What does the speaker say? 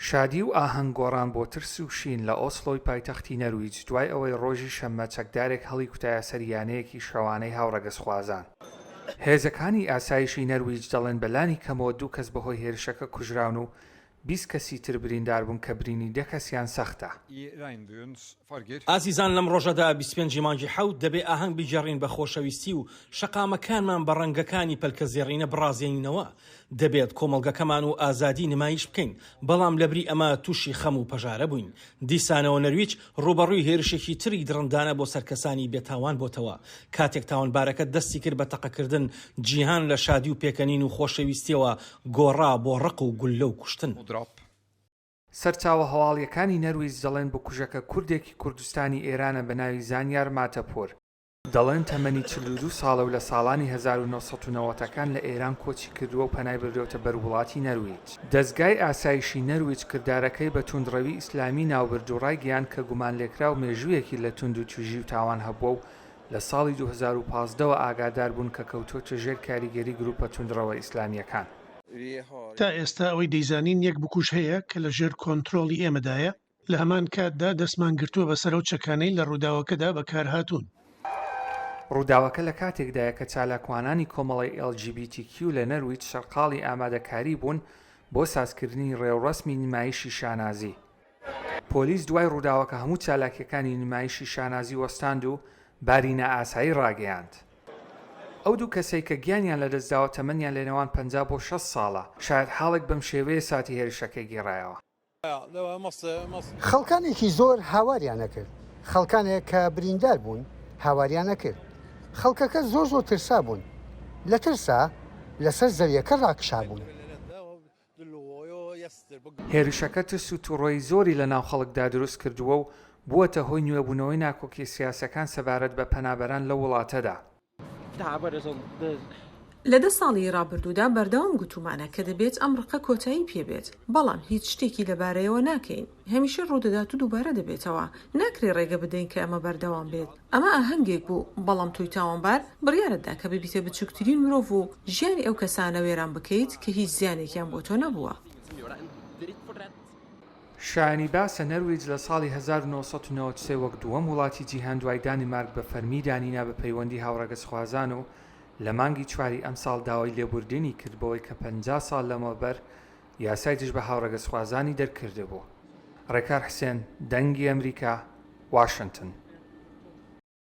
شادی و ئاهەنگ گۆڕان بۆ ترس و شین لە ئۆسڵۆی پایتەختی نەرویج دوای ئەوەی ڕۆژی شەممە چەکدارێک هەڵیکوتایە سەر یانەیەکی شەوانەی هاوڕەگەزخوازان. هێزەکانی ئاسایشی نەرویج دەڵێن بە لانی کەمەوە دوو کەس بەهۆی هێرشەکە کوژراون و 20 کەسی تر بریندار بوون کە برینی دە کەسیان سەختە. ئازیزان لەم ڕۆژەدا 25 ی مانگی حەوت دەبێ ئاهەنگ بگێڕین بە خۆشەویستی و شەقامەکانمان بە ڕەنگەکانی پەلکەزێڕینە بڕازێنینەوە، دەبێت کۆمەڵگەکەمان و ئازادی نمایش بکەین، بەڵام لەبری ئەمە تووشی خەم و پەژارە بووین. دیسانەوە نەرویج ڕووبەڕووی هێرشێکی تری دڕندانە بۆ سەر کەسانی بێتاوان بۆتەوە. کاتێک تاوانبارەکە دەستی کرد بە تەقەکردن، جیهان لە شادی و پێکەنین و خۆشەویستیەوە گۆڕا بۆ ڕق و گوللە و کوشتن. سەرچاوە هەواڵییەکانی نەرویج دەڵێن بکوژەکە کوردێکی کوردستانی ئێرانە بە ناوی زانیار ماتەپوور. دەڵێن تەمەنی 42 ساڵە و لە ساڵانی 1990 ەکان لە ئێران کۆچی کردووە و پەنای بردۆتە بەر وڵاتی نەرویج. دەزگای ئاسایشی نەرویج کردارەکەی بە توندڕەوی ئیسلامی ناوبرد و ڕایگەیاند کە گومانلێکراو مێژوویەکی لە توندوتیژی و تاوان هەبووە و لە ساڵی 2015 وە ئاگادار بوون کە کەوتۆتە ژێر کاریگەری گروپە توندڕەوە ئیسلامییەکان. تا ئێستا ئەوەی دەیزانین یەک بکوژ هەیە کە لە ژێر کۆنترۆڵی ئێمەدایە، لە هەمان کاتدا دەستمان گرتووە بەسەر ئەو چەکانەی لە ڕووداوەکەدا بەکارهاتوون. ڕووداوەکە لە کاتێکدایە کە چالاکوانانی کۆمەڵەی LGBTQ لە نەرویج سەرقاڵی ئامادەکاری بوون بۆ سازکردنی ڕێوڕەسمی نمایشی شانازی. پۆلیس دوای ڕووداوەکە هەموو چالاکییەکانی نمایشی شانازی وەستاند و باری نائاسایی ڕاگەیاند. ئەو دوو کەسەی کە گیانیان لەدەستداوە تەمەنیان لەنێوان 50 بۆ 60 ساڵە، شایەتحاڵێک بەمشێوەیە ساتی هێرشەکەی گێڕایەوە. خەڵکانێکی زۆر هاواریان ئەکرد، خەڵکانێک کە بریندار بوون هاواریان ئەکرد. خەڵکەکە زۆر زۆر ترسابوون، لە ترسا لەسەر زەویەکە ڕاکشابوون. هێرشەکە ترس و توڕەیی زۆری لەناو خەڵکدا دروست کردووە و بووەتە هۆی نوێبوونەوەی ناکۆکییە سیاسییەکان سەبارەت بە پەنابەران لەو وڵاتەدا. لە دە ساڵی ڕابردوودا بەردەوام گوتوومانە کە دەبێت ئەم ڕقە کۆتایی پێ بێت، بەڵام هیچ شتێکی لەبارەیەوە ناکەین. هەمیشە ڕوودەدات و دووبارە دەبێتەوە. ناکرێ ڕێگە بدەین کە ئەمە بەردەوام بێت. ئەمە ئاهەنگێک بوو، بەڵام تۆی تاوانبار بڕیارت دا کە ببیتە بچووکترین مرۆڤ و ژیانی ئەو کەسانە وێران بکەیت کە هیچ زیانێکیان بۆ تۆ نەبووە. شایانی باسە نەرویج لە ساڵی 1993 وەک دووەم وڵاتی جیهان دوای دانیمارک بە فەرمی دانینا بە پەیوەندی هاوڕەگەزخوازان و لە مانگی چواری ئەمساڵ داوای لێبوردنی کرد بەوەی کە 50 ساڵ لەمەوبەر یاسای دژ بە هاوڕەگەزخوازانی دەرکردبوو. ڕێکار حسێن، دەنگی ئەمریکا، واشنتن.